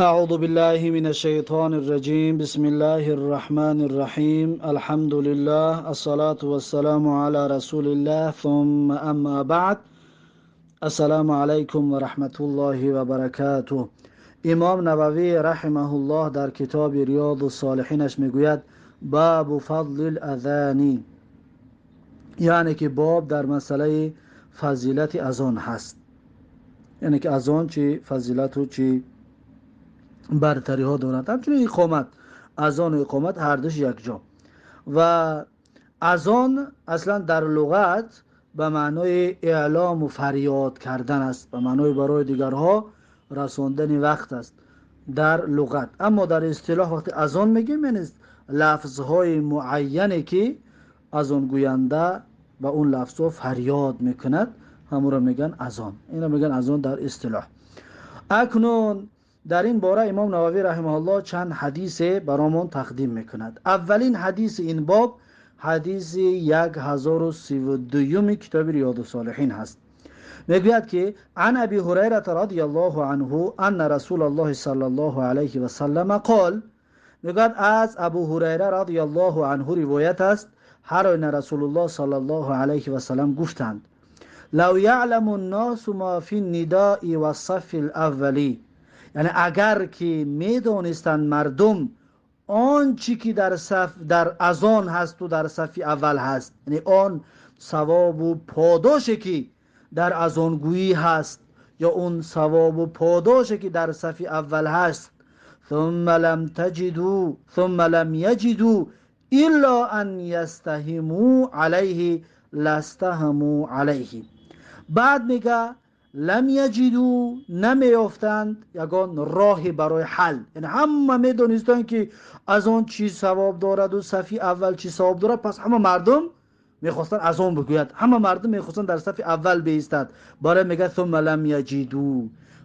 أعوذ بالله من الشيطان الرجيم. بسم الله الرحمن الرحيم. الحمد لله، الصلاة والسلام على رسول الله، ثم أما بعد. السلام عليكم ورحمة الله وبركاته. امام نووی رحمه الله در کتاب ریاض الصالحینش میگوید: باب فضل الاذان، یعنی که باب در مسئله فضیلت اذان هست، یعنی که اذان چی فضیلت و چی برتری ها دارد. همچنین اقامت، اذان و اقامت هر دوش یک جا. و اذان اصلا در لغت به معنای اعلام و فریاد کردن است، به معنای برای دیگرها رساندن وقت است در لغت. اما در اصطلاح وقتی اذان میگیم، یعنی لفظهای معینی که اذان گوینده به اون لفظ فریاد میکند، همون را میگن اذان. اینو میگن اذان در اصطلاح. اکنون در این باره امام نووی رحمه الله چند حدیث برامون تقدیم میکند. اولین حدیث این باب حدیث 1032 کتاب ریاض الصالحین هست. میگوید که عن ابی هریره رضی الله عنه ان رسول الله صلی الله علیه و سلم قال. میگوید از ابو هریره رضی الله عنه روایت است، هر آینه رسول الله صلی الله علیه و سلم گفتند: لو یعلم الناس ما فی النداء والصف الاولی. یعنی اگر که میدانستند مردم آن چی که در صف در اذان هست و در صف اول هست، یعنی آن ثواب و پاداشی که در اذانگویی هست یا اون ثواب و پاداشی که در صف اول هست، ثم لم یجدوا الا ان یستهموا علیه لاستهموا علیه. بعد میگه لم یجدوا، نمیافتند یگان راهی برای حل. یعنی همه میدونستند که از آن چی ثواب دارد و صفی اول چی ثواب دارد، پس همه مردم میخواستن از آن بگوید، همه مردم میخواستن در صف اول بیستد. برای میگه ثم لم یجدوا،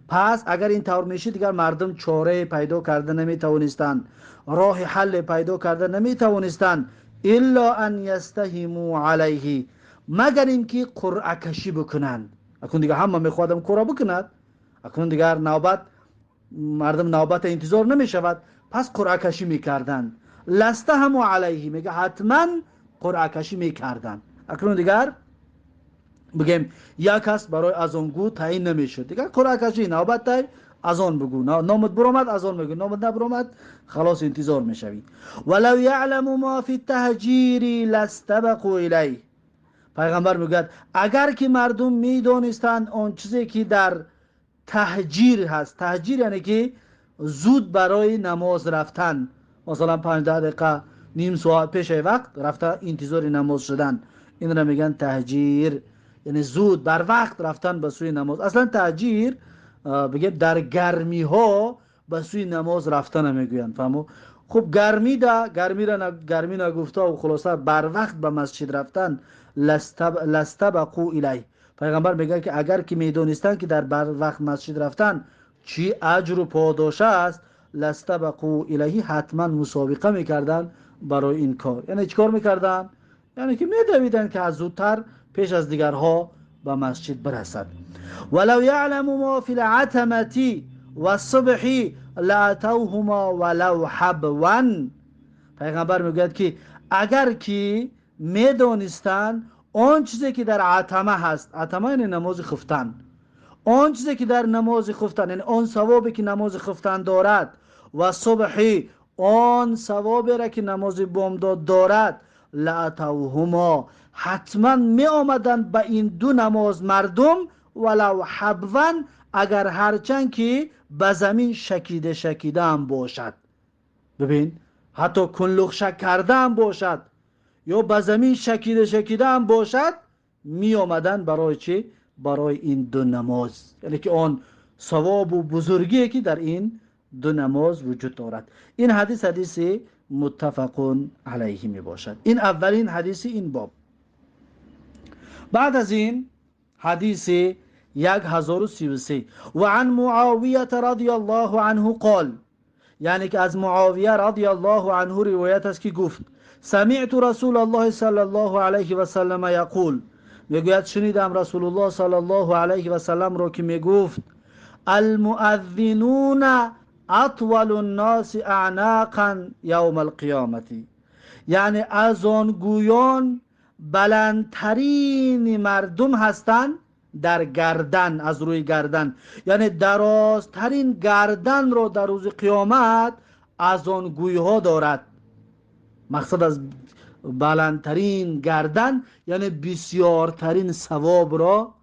پس اگر این طور میشه دیگر مردم چاره پیدا کرده نمیتوانستند، راه حل پیدا کرده نمیتوانستند، الا ان یستهموا علیه، مگر اینکه قرعه کشی بکنند. اکنون دیگه همه میخوادم قرعه بکند، اکنون دیگر نوبت مردم نوبت انتظار نمیشود، پس قرعه کشی میکردند. لاستهموا علیه، میگه حتما قرعه کشی میکردند. اکنون دیگر بگیم یک کس برای اذانگو تعیین نمیشد، دیگر قرعه کشی، نوبت تای اذان بگو، نامت برآمد اذان بگو، نامت نبرآمد خلاص انتظار میشوی. ولو یعلم ما فی التهجیر لاستبقوا الیه. پیغمبر میگوید اگر که مردم میدانستند آن چیزی که در تهجیر هست، تهجیر یعنی که زود برای نماز رفتن، مثلا 5 دقیقه نیم ساعت پیش وقت رفته انتظار نماز شدن، این را میگن تهجیر، یعنی زود بر وقت رفتن به سوی نماز. اصلا تهجیر بگیم در گرمی ها به سوی نماز رفتن میگویند، فهمو؟ خب گرمی دا گرمی را گرمی نگفته و خلاصه بر وقت به مسجد رفتن، لاستبقوا الیه. پیغمبر میگه که اگر که میدونستند که در بر وقت مسجد رفتن چی اجر و پاداش است، لاستبقوا الیه، حتما مسابقه میکردن برای این کار. یعنی چیکار میکردن؟ یعنی که میدویدن که از زودتر پیش از دیگرها به مسجد برسد. ولو یعلم ما فی العتمة والصبح لاتوهما ولو حبوا. پیغمبر میگوید که اگر که میدانستند آن چیزی که در عتمه هست، عتمه یعنی نماز خفتن، آن چیزی که در نماز خفتن، یعنی آن ثوابی که نماز خفتن دارد، و صبحی، آن ثوابی را که نماز بامداد دارد، لاتوهما، حتما می آمدند به این دو نماز مردم، ولو حبوا، اگر هرچند که به زمین شکیده شکیده هم باشد. ببین حتی کنلخشک کرده هم باشد یا به زمین شکیده شکیده هم باشد، می آمدن برای چی؟ برای این دو نماز، یعنی که آن ثواب و بزرگی که در این دو نماز وجود دارد. این حدیث حدیث متفق علیه می باشد. این اولین حدیث این باب. بعد از این حدیث 1033، و عن معاویه رضی الله عنه قال، یعنی که از معاویه رضی الله عنه روایت است که گفت: سمعت رسول الله صلی الله علیه و سلم یقول، میگوید شنیدم رسول الله صلی الله علیه و سلم را که میگفت: المؤذنون اطول الناس اعناقا یوم القیامة. یعنی اذانگویان بلندترین مردم هستند در گردن، از روی گردن، یعنی درازترین گردن را در روز قیامت اذانگویها دارد. مقصد از بلندترین گردن یعنی بسیارترین ثواب را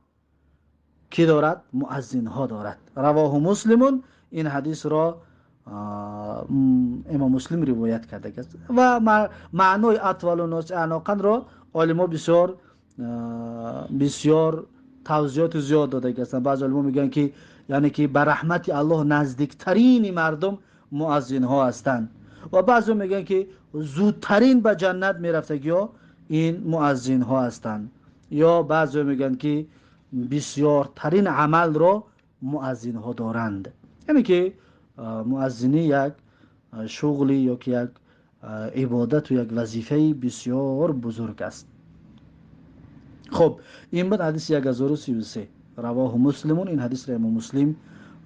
کی دارد؟ مؤذن ها دارد. رواه مسلم. این حدیث را امام مسلم روایت کرده است. و معنای اطول الناس اعناقا را عالما بسیار بسیار توضیحات زیاد داده هستند. بعضی علما میگن که یعنی که به رحمت الله نزدیکترین مردم مؤذن ها هستند، و بعضی میگن که زودترین به جنت میرفتگی ها این مؤذن ها هستند، یا بعضی میگن که بسیارترین عمل را مؤذن ها دارند. یعنی که مؤذنی یک شغلی یا که یک عبادت و یک وظیفه بسیار بزرگ است. خب این بود حدیث 1033 رواه مسلمون. این حدیث را امام مسلم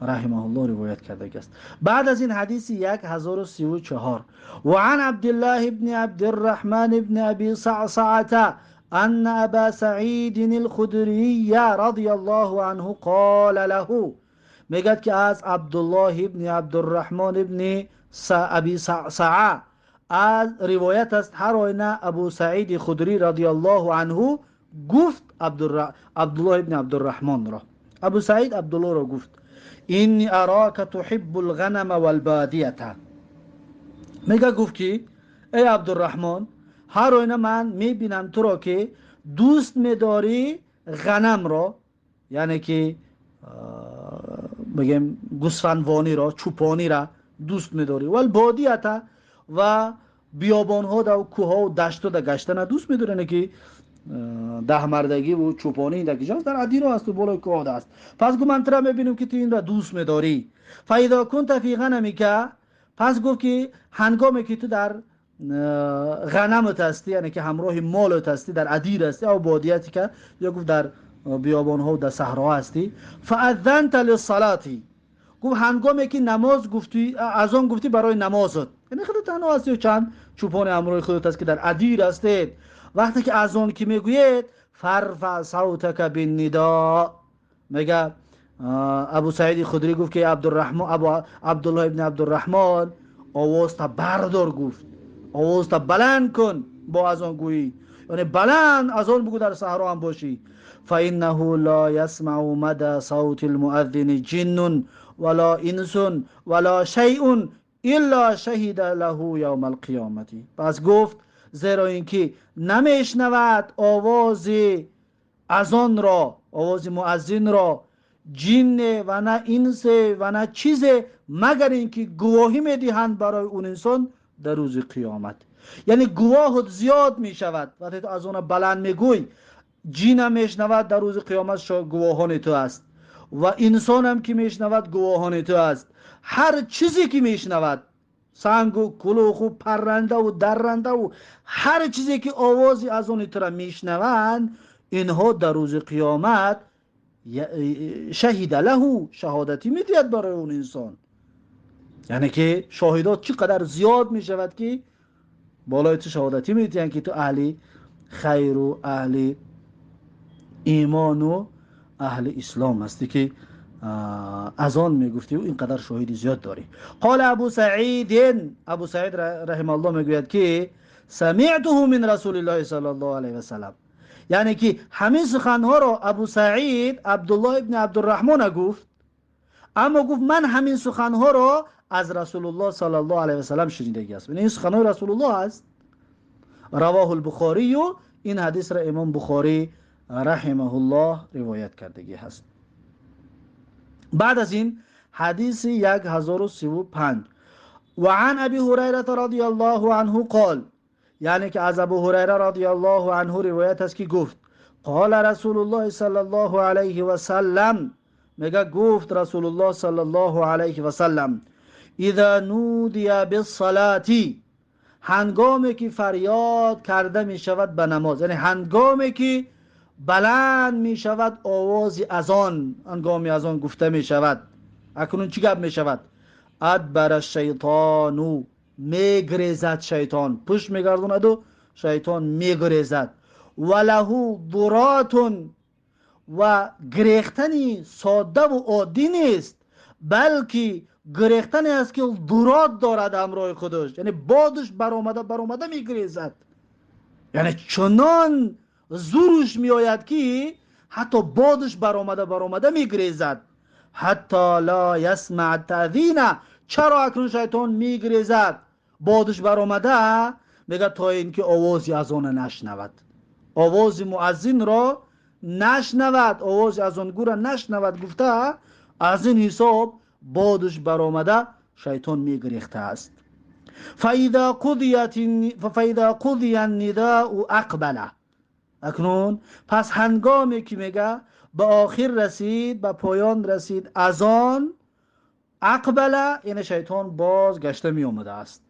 رحمه الله روایت کرده است. بعد از این حدیث 1034 و عن عبدالله ابن عبدالرحمن ابن ابی صعصعة ان ابا سعید الخدری رضی الله عنه قال له، میگد که از عبدالله ابن عبدالرحمن ابن ابی صعصعه از روایت است، هر آینه ابو سعید خدری رضی الله عنه گفت عبدالله ابن عبدالرحمن را، ابو سعید عبدالله را گفت اینی اراک تحب الغنم والبادیه. میگه گفت که ای عبدالرحمن، هر آینه من میبینم تو را که دوست میداری غنم را، یعنی که بگیم گوسفندوانی را، چوپانی را دوست میداری، والبادیه و بیابانها و کوهها و دشت‌ها در گشتن دوست میداری، یعنی که ده مردگی و چوپانی در کجاست؟ در عدیرا است و بالای کوه است. پس گفت من تو را میبینم که تو این را دوست میداری. فاذا كنت فی غنمک، پس گفت که هنگامی که تو در غنمت هستی، یعنی که همراه مالت هستی، در عدیر هستی او بادیتی که یا گفت در بیابان ها و در صحرا هستی، فاذنت للصلاه، گفت هنگامی که نماز گفتی، اذان گفتی برای نمازت، یعنی خودت تنها هستی و چند چوپان همراه خودت هست که در عدیر هستید، وقتی که اذان که میگوید فرفع صوتک بالنداء. میگه ابو سعید خدری گفت که عبدالرحمن، عبدالله ابن عبدالرحمن آواز تا بردار، گفت آواز تا بلند کن با اذان گویی، یعنی بلند اذان بگو در صحرا هم باشی. فانه لا يسمع مدى صوت المؤذن جن ولا انس ولا شیء الا شهد له یوم القیامه. پس گفت زیرا اینکه نمیشنود آواز اذان را، آواز مؤذن را، جن و نه انس و نه چیز، مگر اینکه گواهی میدهند برای اون انسان در روز قیامت. یعنی گواهت زیاد میشود وقتی تو اذان بلند میگوی، جن هم میشنود در روز قیامت گواهان تو است، و انسان هم که میشنود گواهان تو است. هر چیزی که میشنود، سنگ و کلوخ و پرنده و درنده و هر چیزی که آوازی از آن تو را میشنوند، اینها در روز قیامت شهید له، شهادتی میدهد برای اون انسان. یعنی که شاهدات چقدر زیاد میشود که بالای تو شهادتی میدهند که تو اهل خیر و اهل ایمان و اهل اسلام هستی که از آن میگفتی و اینقدر شاهدی زیاد داری. قال ابو سعید، ابو سعید رحمه الله میگوید که سمعته من رسول الله صلی الله علیه و سلم، یعنی که همین سخنها را ابو سعید عبدالله ابن عبدالرحمن گفت، اما گفت من همین سخنها را از رسول الله صلی الله علیه و سلم شنیدگی است. این سخنهای رسول الله است. رواه البخاری، این حدیث را امام بخاری رحمه الله روایت کردگی هست. بعد از این حدیث 1035 و عن ابی هریره رضی الله عنه قال، یعنی که از ابو هریره رضی الله عنه روایت است که گفت قال رسول الله صلی الله علیه و سلم، میگه گفت رسول الله صلی الله علیه و سلم اذا نودی بالصلاه، هنگامی که فریاد کرده می شود به نماز، یعنی هنگامی که بلند می شود آواز اذان، هنگامی اذان گفته می شود. اکنون چی گپ می شود؟ ادبر الشیطان، میگریزد شیطان، پشت میگرداند و شیطان میگریزد. و له ضرات، و گریختنی ساده و عادی نیست، بلکه گریختنی است که ضرات دارد همراه خودش، یعنی بادش برآمده برآمده میگریزد، یعنی چنان زورش میآید که حتی بادش برآمده برآمده میگریزد. حتی لا یسمع تأذین. چرا اکنون شیطان میگریزد بادش برآمده؟ میگه تا اینکه آواز اذان نشنود، آواز مؤذن را نشنود، آواز اذانگو را نشنود. گفته از این حساب بادش برآمده شیطان میگریخته است. فاذا قضی النداء اقبل. اکنون پس هنگامی که میگه به آخر رسید، به پایان رسید اذان، اقبل یعنی شیطان باز گشته می آمده است،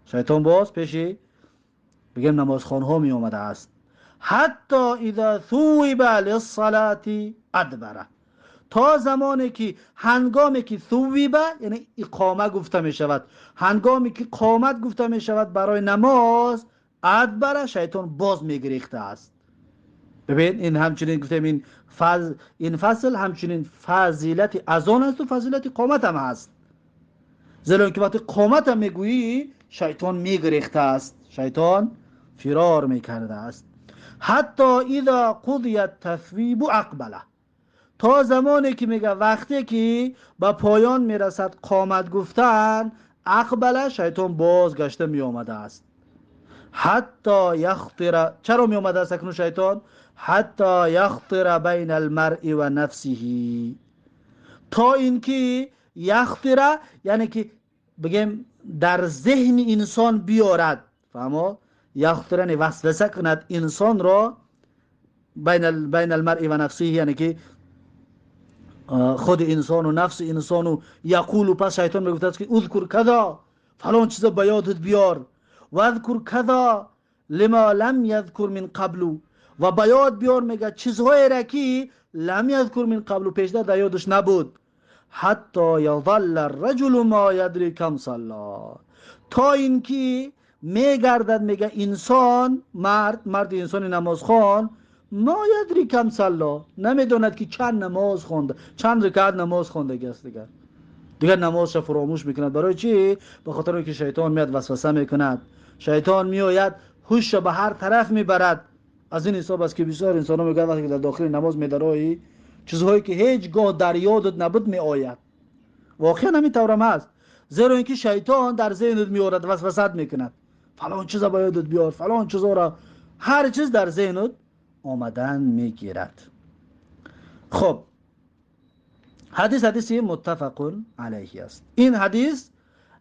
شیطان باز پیشی بگیم نمازخوان ها می آمده است. حتی اذا ثوب للصلاة ادبر، تا زمانی که هنگامی که ثوب یعنی اقامه گفته می شود، هنگامی که قامت گفته می شود برای نماز، ادبر شیطان باز می گریخته است. ببین این همچنین گفتیم این فصل همچنین فضیلت اذان است و فضیلت قامت هم هست، زیرا که وقتی قامت هم میگویی شیطان میگریخته است، شیطان فرار میکرده است. حتی اذا قضی التثویب اقبله، تا زمانی که میگه وقتی که به پایان میرسد قامت گفتن، اقبله شیطان بازگشته میآمده است. حتی یخطر، چرا میآمده است اکنون شیطان؟ حتی یخطر بین المرء و نفسه، تا اینکه یخطر یعنی که بگیم در ذهن انسان بیارد، فهمو؟ یخطر یعنی وسوسه کند انسان را، بین المرء و نفسه یعنی که خود انسان و نفس انسان و یقول، پس شیطان میگفت است که اذکر کذا، فلان چیزا به یادت بیار، و اذکر کذا لما لم یذکر من قبل، و به یاد بیار میگه چیزهایی را که لم یذکر من قبل، پیشتر در یادش نبود. حتی یظل الرجل ما یدری کم صلی، تا اینکه میگردد میگه انسان، مرد انسان نمازخوان، ما یدری کم صلی، نمیداند که چند نماز خوانده، چند رکعت نماز خوانده است. دیگر نمازش فراموش میکند. برای چی؟ به خاطر اینکه شیطان میاد وسوسه میکند، شیطان میآید هوش به هر طرف میبرد. از این حساب است که بسیار انسان ها میگن وقتی که در داخل نماز میدرایی چیزهایی که هیچگاه در یادت نبود میآید. واقعا همین طورم هست، زیرا اینکه شیطان در ذهنت میآورد، وسوسه میکند، فلان چیزا به یادت بیار، فلان چیزا را، هر چیز در ذهنت آمدن میگیرد. خب حدیث حدیثی متفق علیه است. این حدیث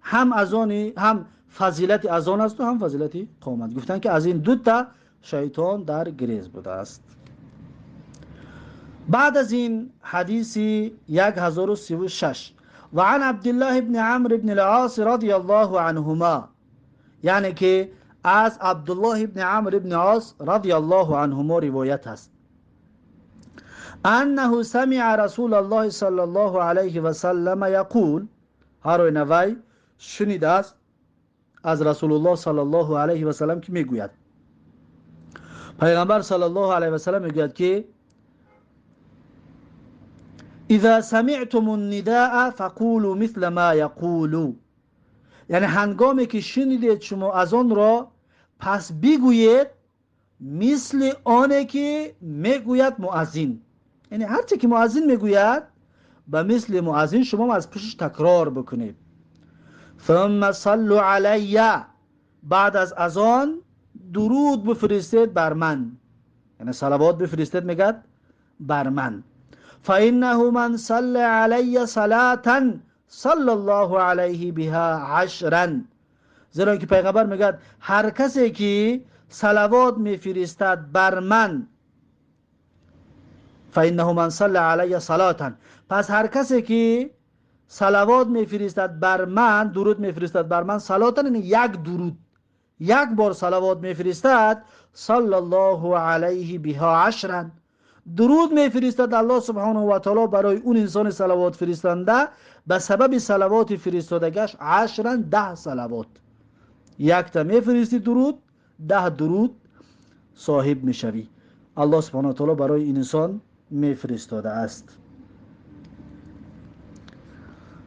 هم از آن، هم فضیلت اذان است و هم فضیلت قامت. گفتن که از این دو تا شیطان در گریز بوده است. بعد از این حدیث 1036 و عن عبدالله ابن عمرو ابن العاص رضی الله عنهما، یعنی که از عبدالله ابن عمرو ابن عاص رضی الله عنهما روایت است، انه سمع رسول الله صلی الله علیه و سلم یقول، هر نوی شنیده است از رسول الله صلی الله علیه و سلم که میگوید، پیغمبر صلی الله علیه و سلم میگوید که اذا سمعتم النداء فقولوا مثل ما یقول، یعنی هنگامی که شنیدید شما از آن را پس بگویید مثل آنه که میگوید مؤذن، یعنی هرچه که مؤذن میگوید به مثل مؤذن شما از پشش تکرار بکنید. ثم صلوا علی، بعد از اذان درود بفرستید بر من، یعنی صلوات بفرستید میگد بر من. فانه من صلی علی صلاة صلی الله علیه بها عشرا، زیرا که پیغمبر میگد هر کسی که صلوات میفرستد بر من، فانه من صلی علی صلاة، پس هر کسی که صلوات میفرستد بر من، درود میفرستد بر من، صلاة یعنی یک درود، یک بار صلوات میفرستد، صلی الله علیه بها عشرا، درود میفرستد الله سبحانه و تعالی برای اون انسان صلوات فرستنده به سبب صلوات فرستادگش عشرا 10 صلوات. یک تا میفرستی درود، 10 درود صاحب میشوی. الله سبحانه و تعالی برای این انسان میفرستاده است.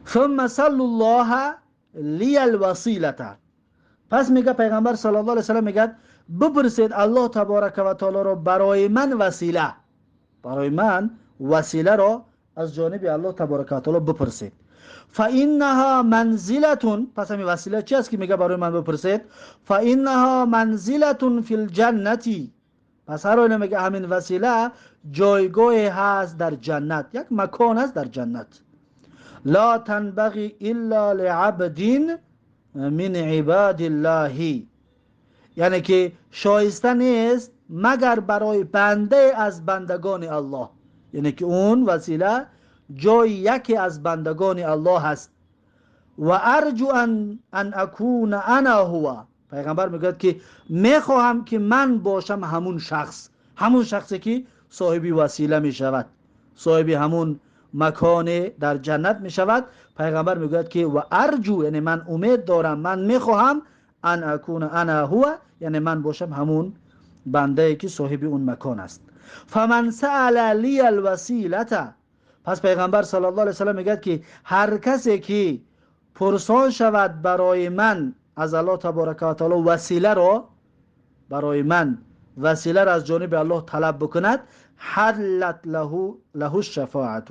ثم صلوا الله لی الوسیله. پس میگه پیغمبر صلی الله علیه و سلم میگه بپرسید الله تبارک و تعالی را برای من وسیله، برای من وسیله را از جانب الله تبارک و تعالی بپرسید. فانها منزله. پس همین وسیله چی است که میگه برای من بپرسید؟ فانها منزله فی الجنه. پس هر آینه میگه همین وسیله جایگاه هست در جنت، یک مکان است در جنت. لا تنبغی الا لعبد من عباد الله، یعنی که شایسته نیست مگر برای بنده از بندگان الله، یعنی که اون وسیله جای یکی از بندگان الله هست. و ارجو ان اکون انا هو. پیغمبر میگوید که میخواهم که من باشم همون شخص، همون شخصی که صاحب وسیله میشود، صاحب همون مکان در جنت میشود. پیغمبر میگوید که و ارجو، یعنی من امید دارم، من میخواهم ان اکون انا هو، یعنی من باشم همون بنده ای که صاحب اون مکان است. فمن سأل لی الوسیله. پس پیغمبر صلی الله علیه و سلم میگه که هر کسی که پرسان شود برای من از الله تبارک و تعالی وسیله را، برای من وسیله را از جانب الله طلب بکند، حلت له الشفاعت،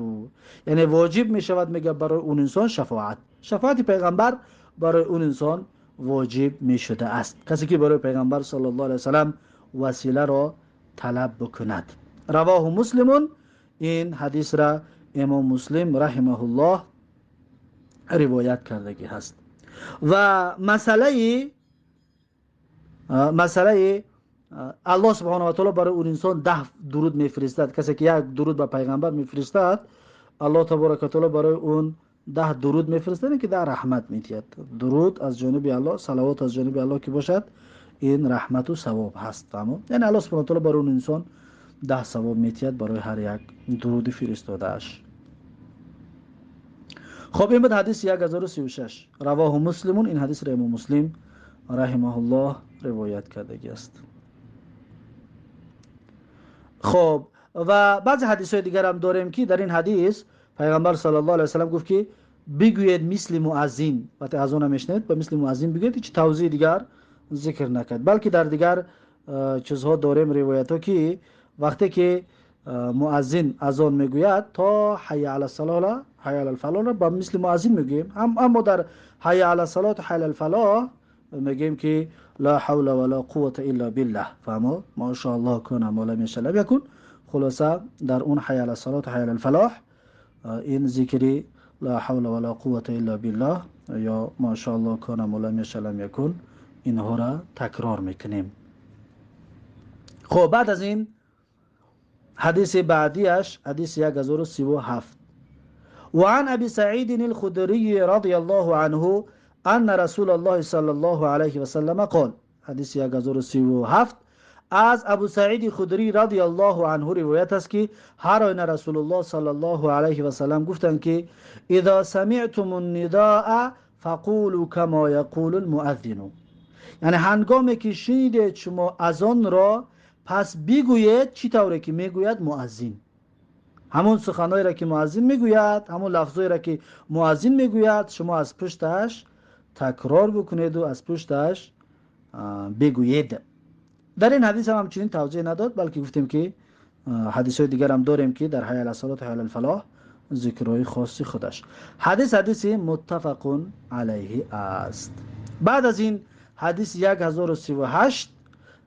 یعنی واجب می شود میگه برای اون انسان شفاعت. شفاعت پیغمبر برای اون انسان واجب می شده است، کسی که برای پیغمبر صلی الله علیه و سلم وسیله را طلب بکند. رواه مسلم. این حدیث را امام مسلم رحمه الله روایت کردگی هست. و مسئله الله سبحانه و تعالی برای اون انسان 10 درود میفرستد. کسی که یک درود به پیغمبر میفرستد، الله تبارک و تعالی برای اون 10 درود میفرستد که 10 رحمت میدهد. درود از جانب الله، صلوات از جانب الله که باشد، این رحمت و ثواب هست. تمام، یعنی الله سبحانه و تعالی برای اون انسان 10 ثواب میدهد برای هر یک درود فرستاده‌اش. خب این بود حدیث 1036 رواه مسلمون. این حدیث را امام مسلم رحمه الله روایت کردگی است. خب و بعضی حدیث های دیگر هم داریم که در این حدیث پیغمبر صلی الله علیه و سلم گفت که بگویید مثل مؤذن، وقتی اذان میشنید به مثل مؤذن بگویید، هیچ توضیح دیگر ذکر نکرد. بلکه در دیگر چیزها داریم روایت ها که وقتی که مؤذن اذان میگوید تا حی علی الصلاه حی علی الفلاح را با مثل مؤذن میگوییم، اما در حی علی الصلاه حی علی الفلاح میگیم که لا حول ولا قوة الا بالله. فهمو ما شاء الله کن ما لم یشاء لم یکن. خلاصه در اون حی علی الصلاه حی علی الفلاح این ذکری لا حول ولا قوة الا بالله یا ما شاء الله کن ما لم یشاء لم یکن، اینها را تکرار میکنیم. خب بعد از این حدیث بعدیش حدیث 1037. وعن ابي سعيد الخدري رضي الله عنه ان رسول الله صلى الله عليه وسلم قال. حدیث 1037 از ابو سعید خدری رضی الله عنه روایت است که هر آینه رسول الله صلی الله علیه و سلم گفتند که اذا سمعتم النداء فقولوا كما يقول المؤذن، یعنی هنگامی که شنیدید شما اذان را پس بگویید چی طوری که میگوید مؤذن، همون سخنایی را که مؤذن میگوید، همون لفظایی را که مؤذن میگوید شما از پشتش تکرار بکنید و از پشتش بگویید. در این حدیث هم همچنین توضیح نداد، بلکه گفتیم که حدیث های دیگر هم داریم که در حی علی الصلاه و حی علی الفلاح ذکرهای خاصی خودش. حدیث متفق علیه است. بعد از این حدیث 1038،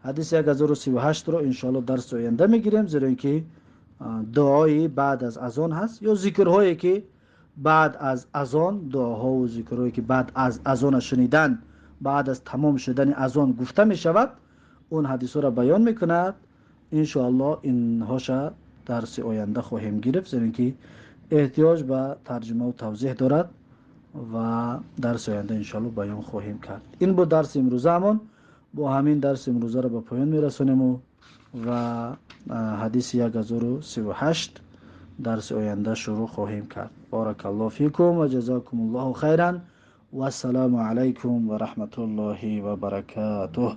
حدیث 1038 رو انشاءالله درس آینده میگیریم، زیرا اینکه دعای بعد از اذان هست یا ذکرهایی که بعد از اذان، دعاها و ذکرهایی که بعد از اذان شنیدن، بعد از تمام شدن اذان گفته می شود، اون حدیث را بیان میکند. انشاءالله اینهاش درس آینده خواهیم گرفت، زیرا اینکه احتیاج به ترجمه و توضیح دارد و درس آینده انشاءالله بیان خواهیم کرد. این بود درس امروزمون. با همین درس امروزه را به پایان میرسونیم و Ва ҳадиси 1038 дарси оянда шурӯъ хоҳем кард. Баракаллоҳу фикум ва ҷазакумуллоҳу хайран. Вассалому алайкум ва раҳматуллоҳи ва баракатуҳ.